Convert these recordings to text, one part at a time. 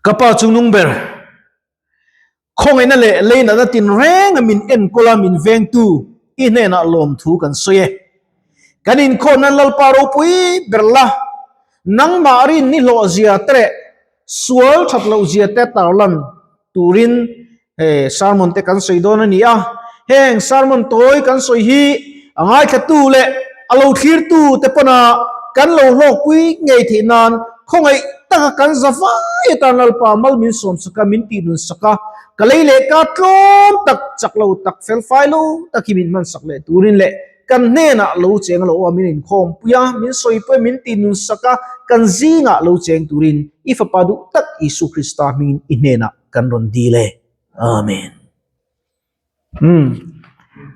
Ka pa chungnung ber, khawngaihna leh leinatna tinrenga min enkawl a min vengtu i hnenah lawmthu kan sawi e. Kan inkhawmna Lalpa ropui ber la, nangmah rin ni hlawhzia te leh sual that lohzia te tarlan turin he sermon te kan sawi dawn a ni a. Heng sermon tawi kan sawi hi a ngaithlatu leh a lo thlirtu te pawna kan lo hlawkpui ngei theih nan khawngaih taka kan za vai atan Lalpa mal min sawm sak a, min tih nun sak a, ka lei leh ka tlawm tak, chak lo tak, fel fai lo tak hi min hman sak leh turin leh kan hnenah lo cheng lo a, min inkhawm pui a, min sawi pui a, min tih nun sak a, kan zingah lo cheng turin i Fapa duh tak Isu Krista hmingin i hnenah kan rawn dil e. Amen. Umm.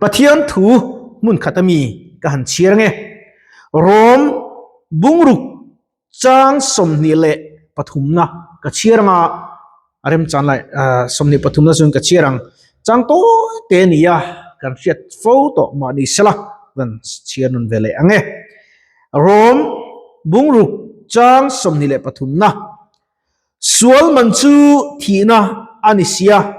Pathian thu hmun khat ami ka han chhiar nge. Rom bungruk chang 23 na ka chhiar anga a remchan lai 23 na chuan ka chhiar ang. Chang tawi te a ni a, kan hriat fo tawh mahni sela kan chhiar nun ve leh ang e. Rom bungruk chang 23 na Sual man chu thihna a ni sia.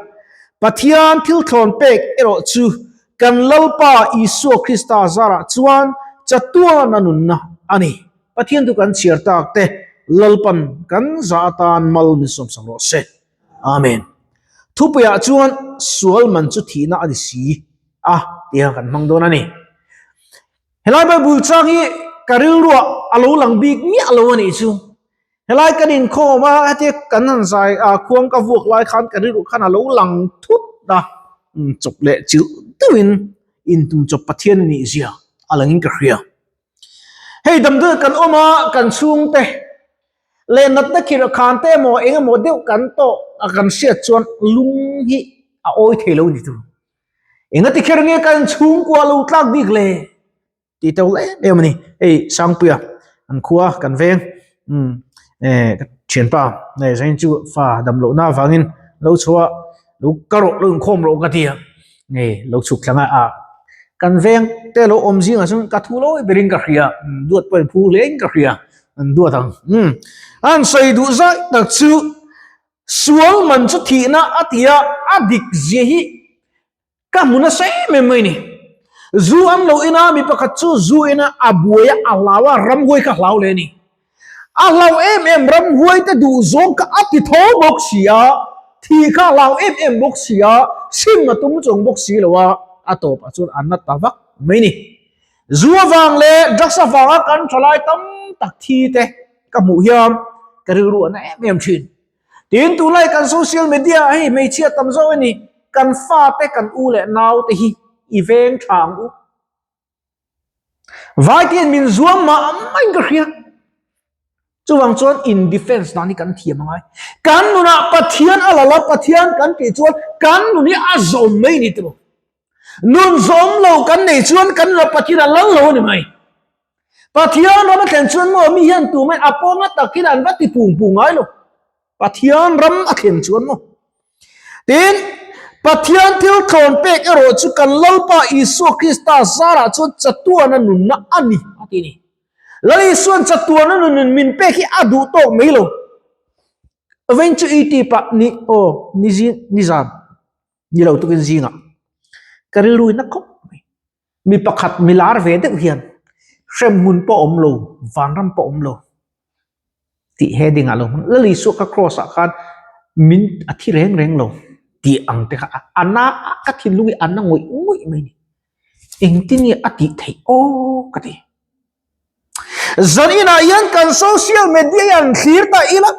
Pathian thil thlawn pek erawh chu kan Lalpa Isua Krista zarah chuan chatuan a nunna a ni. Pathian chu kan chhiar tak te Lalpan kan za atan mal min sawmsak rawh se. Amen. Thupuiah chuan sual man chu thihna a ni si a tia kan hmang dawn a ni. Helai Bible chang hi ka rilruah a lo lang bik miah lo a nih chu. Helai kan inkhawm a, hetia kan han zai a, khuang ka vuak lai khan ka rilru khan a lo lang thut a, chawp leh chilh deuhin intum chawp Pathian a nih zia a langin ka hria. Hei damdawi kan awm a, kan chhungte leh natna khirh khan te emaw eng emaw deuh kan tawh a kan hriat chuan lung hi a awi thei lo ni tur. Engati kher nge kan chhungkua lo tlak bik le? Tih teuh em em a ni. Hei Sangpuia an khua kan veng umm eh ka thianpa hei zain chu fa dam lohna avangin lo chhuah lo ka rawh lo inkhawm rawh ka ti a hei lo chhuk thlang a ah kan veng te lo awm zingah chuan ka thu lawi berin ka hria duat pawh in phu hle in ka hria an duat ang umm an sawi duh zai tak chu sual man chu thihna a ti a a dik zia hi Ka hmu nasa em em mai ni. Zu an lo ina mi pakhat chu zu ina a buai a, a hlau a, ramhuai kha hlau leh a ni. A hlau em em ramhuai te duh zawng kha a ti tho bawk si a, thi kha a hlau em em bawk si a, sim a tum chuang bawk si lo a, a tawpah chuan a na ta vak mai ni. Zu avang leh drugs avanga kan thalai tam tak thi te ka hmuh hian ka rilru a na em em thin. Tin, tunlai kan social media ah hei hmeichhia tam zawk a ni, kan fate, kan u leh nau te hi i veng tha ang u. Vai te hian min zuam mah maiin ka hria. Chuvang chuan in defense dan hi kan thiam angai. Kan nunah Pathian a lal a, Pathian kan tih chuan kan nun hi a zawm mai ni tiraw. Nun zawm lo kan nei chuan kan nunah Pathian a lal lo a ni mai. Pathian ram a thlen chuan maw mi hian tumah a pawnga takin an va ti pung pung ngai lo. Pathian ram a thlen chuan maw. Tin, Pathian thil thlawn pek erawh chu kan Lalpa Isua Krista zarah chuan chatuana nunna a ni a ti ni. Lal Isuan chatuana nun min pek hi a duh tawk mai lo. Vawiin chu i ti pah ni aw ni zing ni zan ni lo tukin zingah ka rilru in a khawp mai. Mi pakhat mi lar ve deuh hian hremhmun pawh awm lo, vanram pawh awm lo tih heading ah lo hmang. Lal Isua kha cross ah khan min a thi reng reng lo tih ang te kha a na ka thinlung hi a na ngawih ngawih mai ni. Engtin nge a tih theih aw ka ti. Zaninah hian kan social media hi an thlir ta ila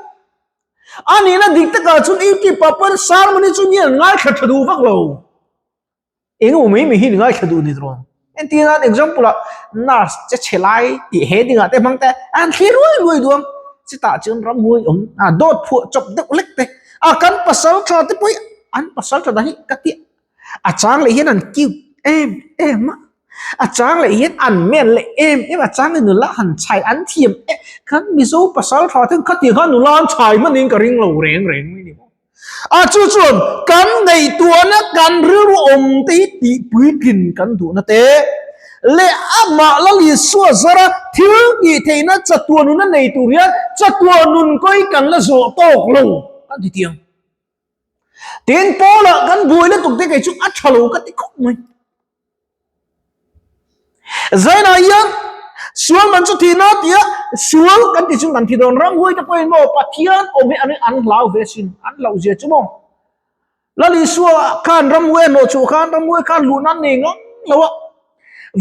a nihna dik takah chuan YouTube ah pawh sermon hi chu mi an ngaithla tha duh vak lo. Eng emaw mai mai hi ni ngaithla duh ni tawh. Entir nan example ah nurse che chhe lai tih he dingah te hmang te an thlir ruai ruai duh ang. Chutah chuan ramhuai awm a dawt phuah chawp deuh hlek te a kan pasal tha te pawh hi an pasal tha dan hi ka ti a chang leh hian an cute em em a, a chang leh hian an men leh em em a chang leh nula han chhai an thiam em kan Mizo pasal tha te khatiang khan nula an chhai hman in ka ring lo reng reng mai ni maw. A chu chuan kan ngaihtuahna kan rilru awm te hi tihpuitlin kan duhna te leh amah Lal Isua zara thil tih theihna chatuah nuna nei tur hian chatuah nun kawi kan la zawh tawk lo. kan ti tiang. Tin Paula kan buai lutuk te kei chu a tha lo ka ti khawp mai. Zainah hian sual man chu thihna tia sual kan ti chung kan thi dawn ramhuai te pawhin maw Pathian awm hi an an hlau ve sin an hlauh zia chu maw Lal Isua khan ramhuai a hnawh chhuah khan ramhuai khan luh nan nei ngam lo a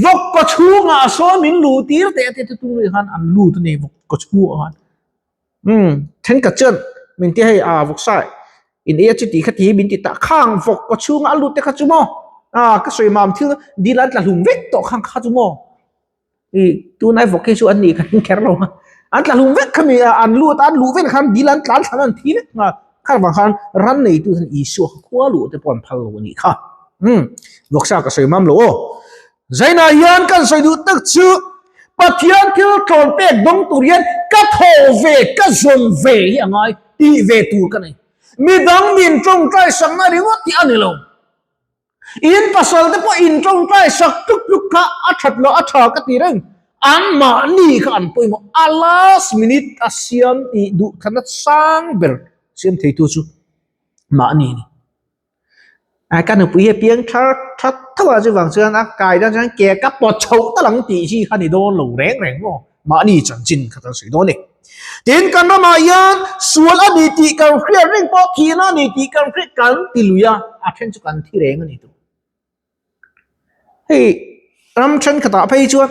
vawk kaw chhungah sawn min luh tir teh a ti te tung rih khan an lut a ni vawk kaw chhungah khan. Umm thenkhat chuan min ti hei ah vawk sa in ei a chuti kha ti min ti ta khang vawk kaw chhunga a lut te kha chu maw ah ka sawi mam thil dil an tla hlum vek tawh khang kha chu maw ih tunai vawk hi chu an nih kha kher lo a an tla hlum vek kha mi a an lut a an luh vek khan dil an tlan thlan an thi vek nghal kha vang khan ran neitu hian Isua kha khua luh te pawh an phal lo a nih kha umm vawk sa ka sawi mam lo aw. Zainah hian kan sawi duh tak chu Pathian thil tlawn pek dawng tur hian ka thawh ve, ka zawn ve hi a ngai tih ve tur ka nei. Midang min tawngtai sakna ringawt hi a ni lo. In pasal te pawh in tawngtai sak tluk tluk kha a that loh a tha ka ti reng. Anmahni kha an pawimawh. A last minute a siam tih duh thlanna sang ber siam theitu chu mahni a ni. A ka nupui hi a piang thar that tho a chuvang chuan a kai dawn chuan ke ka pawt chhoh tal ang tih hi kha ni dawn lo reng reng maw mahni chanchin kha kan sawi dawn a ni. Tin kan ramah hian sual a ni tih kan hriat reng pawh thihna a ni tih kan hriat kan ti lui a, a then chu kan thi reng a ni tawh. Hei ram thenkhatah phei chuan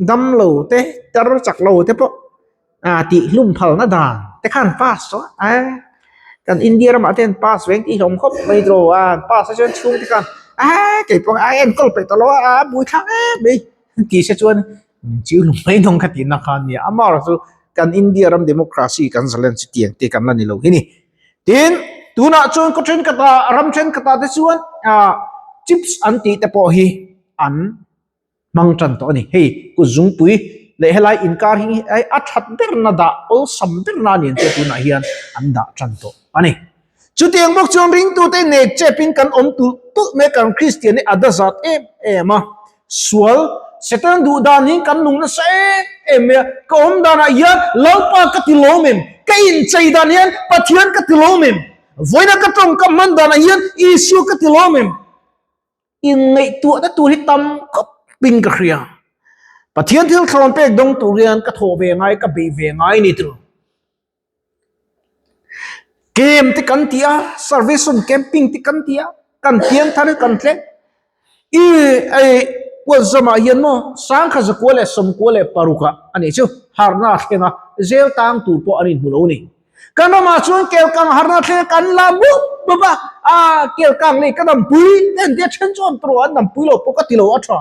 damlo te tar chak lo te pawh ah tih hlum phalna dan te khan pass tawh a kan India ramah te hian pass veng tih hlawm khawp mai tawh a pass a chuan chhung te khan a kei pawh a enkawl peih tawh lo a a bui thlak em mai tih se chuan chiu hlum mai nawng kha tihna kha a nia amaherawhchu chu kan India ram democracy kan zalen chu tiang te kan la ni lo hi ni. Tin, tunah chuan khaw thenkhatah, ram thenkhatah te chuan ah chips an tih te pawh hi an hmang tan tawh a ni. Hei kut zungpui leh helai inkar hi a that berna dah awlsam berna a ni ang che tunah hian an dah tan tawh a ni. Chutiang bawk chuan ringtute nek chepin kan awm tulh tulh mai kan Kristian hi a dazat em em a. Sual, Satan duh dan hi kan nung nasa em em mai a, ka awm danah hian Lalpa ka ti lawm em? Ka inchei dan hian Pathian ka ti lawm em? Vawiina ka tawngkam hman danah hian Isua ka ti lawm em? Inngaihtuahna tur hi tam khawpin ka hria. Pathian thil thlawn pek dawng tur hian ka thawh ve ngai, ka beih ve ngai ni tur. Camp te kan ti a, service room camping te kan ti a, kan piang thar hi kan tleng. I ei Puanzamah hian maw sangkha zakua leh sawmkua leh parukah a nih chu harna a thleng a, zel tang tur pawh an inhmu lo a ni. Kan ramah chuan kelkang harna thleng a kan la mup mup a, a kelkang lei ka dampui te an tia then chuan tawh an dampui lo pawh ka ti lo a tha.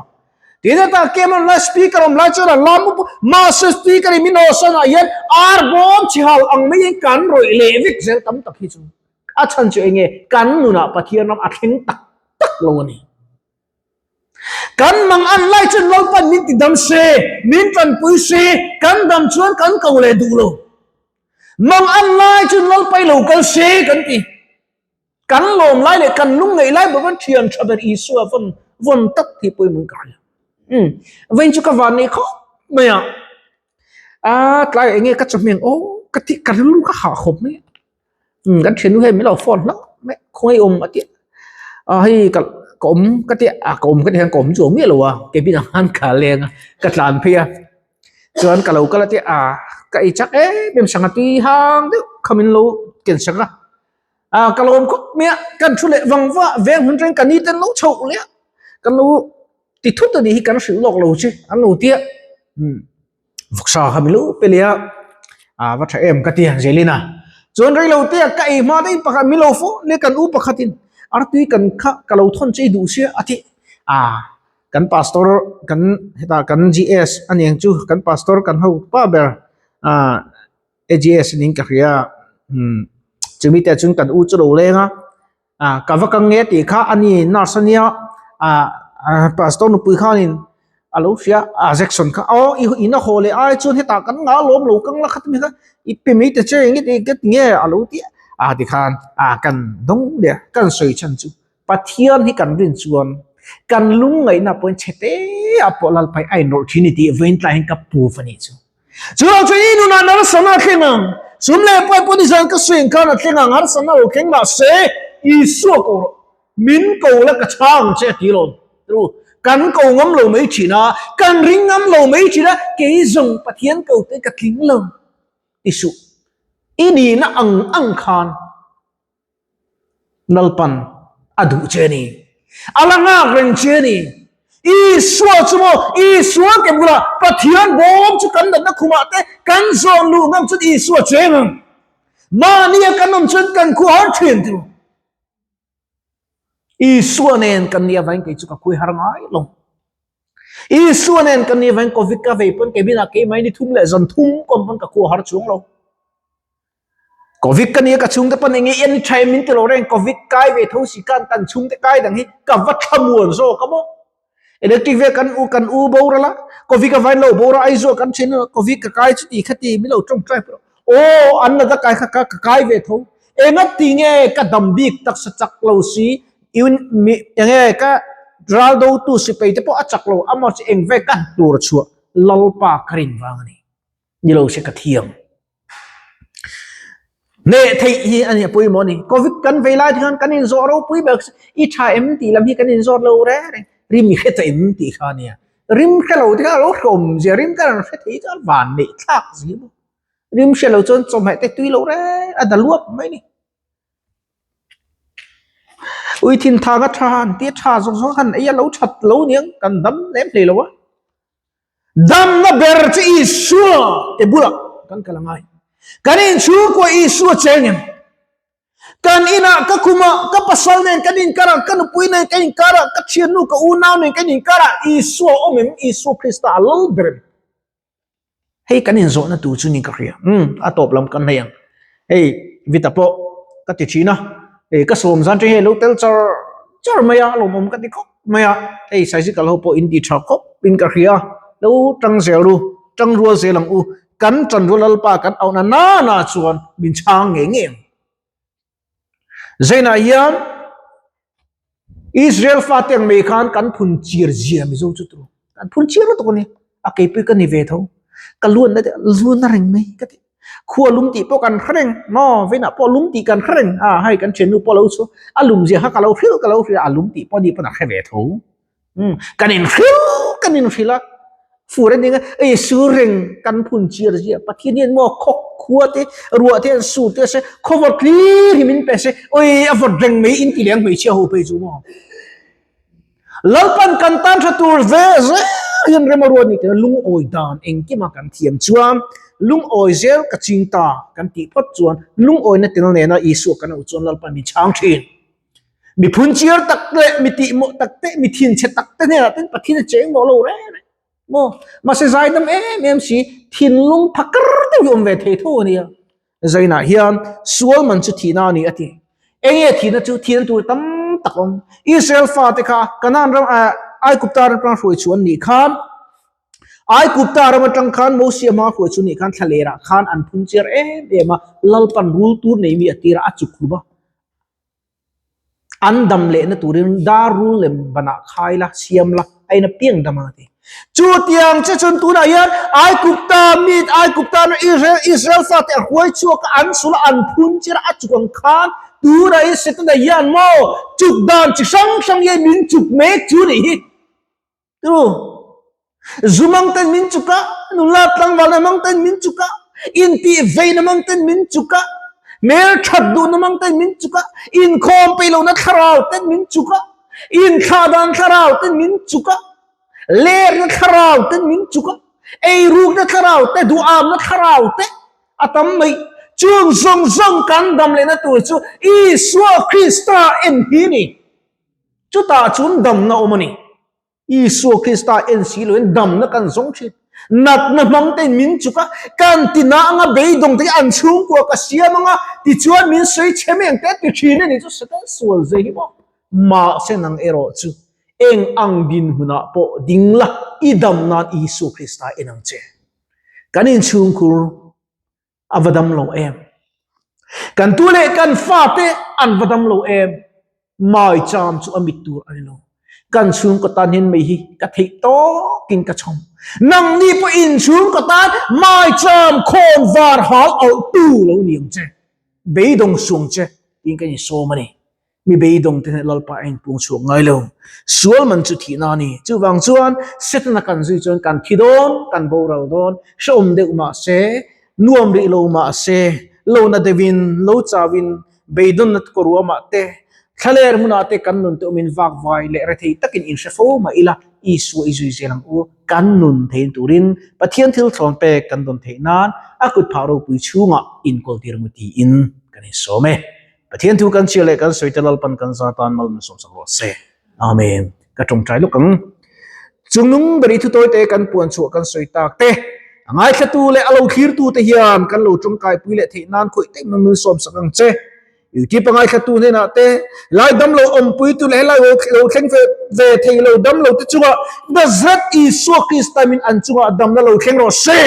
Tin heta camera lai speaker awm lai chuan an lam mup mahse speaker in min awhsan ah hian ar bawm chi hal ang mai in kan rawih leh vek zel tam tak hi chu a chhan chu enge kan nunah Pathian ram a thleng tak tak lo a ni. Kan mang an lai chuan Lalpan min ti dam se, min tanpui se, kan dam chuan kan ko leh duh lo. Mang an lai chuan Lalpai lo kal se kan ti. Kan lawm lai leh kan lung ngeih lai bawk an thian tha ber Isua vawn vawn tak tih pawimawh ka hria. Um, vawiin chu ka van nei khawp mai a. A tlai eng nge ka chawhmeh ang aw ka ti ka rilru ka hah khawp mai a. Um, kan thiannu hian min lo phone hlauh mai khawngaih awm a ti a. A hei ka ka awm ka ti a ka awm ka ti hian ka awm chu miah lo a cabin ah khan ka leng a ka tlan phei a. Chuan ka lo kal a ti a ka ei chak em em sangha tui hang deuh kha min lo ken sak a. A ka lawm khawp mai a, kan thu leh vang vang a, veng hun reng ka ni ten lo chhoh leh a, kan lo ti thut a nih hi kan hrilh lawk lo che an lo ti a, umm vawksa kha min lo pe leh a, a va tha em ka ti a Zelina chuan rei lo te a ka ei hma daih pakhat min lo fawh leh kan u pakhatin artui kan kha ka lo thawn che i duh sia a ti a kan pastor kan hetah kan GS a niang chu kan pastor kan ho pa ber ah. AGS ning ka hria umm chumi te chuan kan u chu lo leng a ah ka va kang nge tih kha a ni nurse ania ah pastor nupui khanin a lo hria a Jackson kha aw i in a haw leh ai chuan hetah kan ngah lawm lo kang la khat mai kha i pe mai ta che eng nge ti nge a lo ti a tikhan ah kan dawng leh a kan sawi chhan chu Pathian hi kan rin chuan kan lungngaihna pawhin chhe te a pawh Lalpai a inrawlh thin ni tih vawiin tlai hian ka proof a nih chu. Chu lo chu i nunah nalsam a thleng ang. Sum leh pai pawh nizan ka sawi ang khan a thleng ang harsatna lo thleng mahse Isua ko rawh. Min ko la ka chhang ang che a ti lawm. Ru, kan ko ngam lo mai thin a, kan ring ngam lo mai thin a, kei zawng Pathian ko te ka tling lo ti suh. I nihna ang ang khan Lalpan a duh che a ni. A la nghak reng che a ni. Isua chu maw, Isua ke bulah Pathian bawm chu kan natna khumah te kan zawn luh ngam chuan Isua cheng ang. Mahnia kan awm chuan kan khuh har thin tur. Isua nen kan nih avangin kei chu ka khuai har ngai lo. Isua nen kan nih avangin Covid ka vei pawn cabin ah keimah ni thum leh zan thum kawm pawn ka khuai har chuang lo. Covid ka nia ka chhungte pawn enge i an tha em min ti lo reng Covid kai ve tho si khan kan chhungte kai dang hi ka va thlamuan zawk a maw. Electric vel kan u kan u boral a Covid a vain lo boral a Aizawl kan then a Covid ka kai chu ti kha ti min lo tawngtai pawh aw an nata kai kha ka kai ve tho enga ti nge ka dam bik taksa chak lo si un mi enge ka ral do tu sipai te pawh a chak lo amaw chu eng ve ka tur chhuah Lalpa ka rin vang a ni. Ni lo se ka thiam. Hneh theih hi a ni a pawimawh a ni. Covid kan vei lai te khan kan inzawh ropui ber i tha em tih lam hi kan inzawt lo reng reng. Rim i hre ta em tih kha a nia. Rim hre lo te kha a lo hrehawm zia rim ka rawn hre thei chuan van neih thlak zel bawk. Rim hre lo chuan chawhmeh te tui lo reng a da luap mai a ni. Ui thin thang a tha an tia tha zawng zawng han ei a lo that lo niang kan dam lem hlei lo a. Damna ber chu Isua te bulah kan kal a ngai. Kan inchhungkua Isua cheng em? Kan inah ka khumah ka pasal nen kan inkarah ka nupui nen kan inkarah ka thiannu ka unau nen kan inkarah Isua awm em? Isua Krista a lal ber em? Hei kan inzawhna tur chu niin ka hria. Umm a tawp lam kan hei ang. Hei Vita pawh ka ti thin a, hei ka sawm zan te hi a lo tel char char mai a, a lawmawm ka ti khawp mai a. Hei cycle ho pawh in ti tha khawp in ka hria. Lo tang zel ru, tang rual zel ang u. Kan tan rual Lalpa kan auhna nana chuan min chhang ngei ngei ang. Zainah hian Israel fate ang mai khan kan phun chir zia Mizo chu tur. Kan phun chir lutuk a ni. A keipui ka ni ve tho. Ka luan na te luan na reng mai ka ti. Khua lum tih pawh kan hre reng. Maw veinah pawh lum tih kan hre reng. A hei kan thiannu pawh lo chu a lum zia kha ka lo hrilh ka lo hrilh a, a lum tih pawh ni pawn a hre ve tho. Umm kan inhrilh kan inhrilh a, fur a ning a, ei sur reng kan phun chiar zia Pathian hian maw khaw khua te ruah te an sur te se khaw vawt hlir hi min pe se oi a vawt reng mai in ti leng hmeichhia ho phei chu maw. Lalpan kan tan tha tur ve zel hian rem a ruat ni tih lungawi dan engkima kan thiam chuan lungawi zel ka ching ta kan tih phawt chuan lungawina tel nena Isua kan auh chuan Lalpan min chhang thin. Mi phunchiar tak leh mi tihmawh tak te, mi thinchhe tak te hnenah ten Pathian a cheng mawh lo reng reng. Maw? Mahse zaidam em em si, thinlung phakar deuh hi awm ve thei tho a nia. Zainah hian sual man chu thihna a ni a ti. Enge thihna chu? Thihna tur tam tak awm. Israel fate kha Kanaan ram, Aigupta ram atanga hruai chhuah an nih khan, Aigupta ram atang khan Mosia hma hruai chu nih khan thlalerah khan an phunchiar em em a, Lalpan rul tur nei mi a tir a, a chuk hlum a. An dam lehna turin dar rul lem banah khai la, siam la, a in apiang dam ang a ti. Chutiang che chuan tunah hian Aigupta mi, Aigupta ram Israel, Israel fate a hruai chhuak a, an sul a, an phun chir a, a chuk ang khan tunah hian Setana hian maw chuk dan chi hrang hrang hian min chuk mek chu nih hi. Tu zu mang ten min chuk a, nula tlangval na mang ten min chuk a, intih vei na mang ten min chuk a, hmel that duh na mang ten min chuk a, inkhawm peih lohna thlarau ten min chuk a, inthlah dan thlarau ten min chuk a, lerna thlarau ten min chuk a, eirukna thlarau te, duhamna thlarau te a tam mai. Chung zawng zawng kan dam lehna tur chu Isua Krista en hi a ni. Chutah chuan damna awm a ni. Isua Krista en si loin damna kan zawng thin. Natna hmang tein min chuk a, kan tina anga beidawng te hi an chhungkua ka siam anga tichuan min sawi chhe mai ang te a ti thin a ni chu Satan sual zai hi maw. Mahse nang erawh chu eng ang dinhmunah pawh ding la i dam nan Isua Krista en ang che. Kan inchhungkhur A va dam lo em? Kan tu leh kan fate an va dam lo em? Maicham chu a mit tur a ni lo. Kan chhungkaw tan hian mei hi ka theih tawkin ka chhawm. Nangni pawh in chhungkaw tan maicham khawn var hal alhtu lo ni ang che. Beidawng suang che tiin kan insawm a ni. Mi beidawng te hneh Lalpa a inpung chhuak ngai lo. Sual man chu thihna a ni. Chuvang chuan Setana kan zui chuan kan thi dawn, kan boral dawn, hrehawm deuh mah se, nuam rih lo mah se, lo na deuhin, lo chauhin, beidawnna kaw ruamah te, thlaler hmunah te kan nun te awmin vak vai leh rethei takin inhre fo mah ila, Isua i zui zel ang u, kan nun thein turin Pathian thil thlawn pek kan dawn theih nan a kut phah ropui chhungah inkawl tir ang u tiin kan insawm e. Pathian thu kan chhiar leh kan sawi te Lalpan kan za tan mal min sawmsak rawh se. Amen. Ka tawngtai lawk ang. Chungnung beri thu tawi te kan puan chhuah kan sawi tak te, a ngaithlatu leh a lo thlirtu te hian kan lo tawngkaipui leh theih nan khawih tak min sawmsak ang che. YouTube a ngaithlatu hnenah te, lai damlo awmpuitu leh helai lo thleng ve ve thei lo damlo te chungah Nazareth Isua Krista min an chungah damna lo thleng rawh se.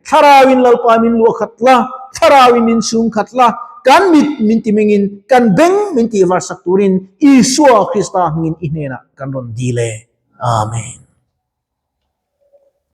Thlarauin Lalpa min luah khat la, Thlarauin min chhung khat la, kan mit min ti mengin, kan beng min tih varsak turin Isua Krista hmingin i hnenah kan rawn dil e. Amen.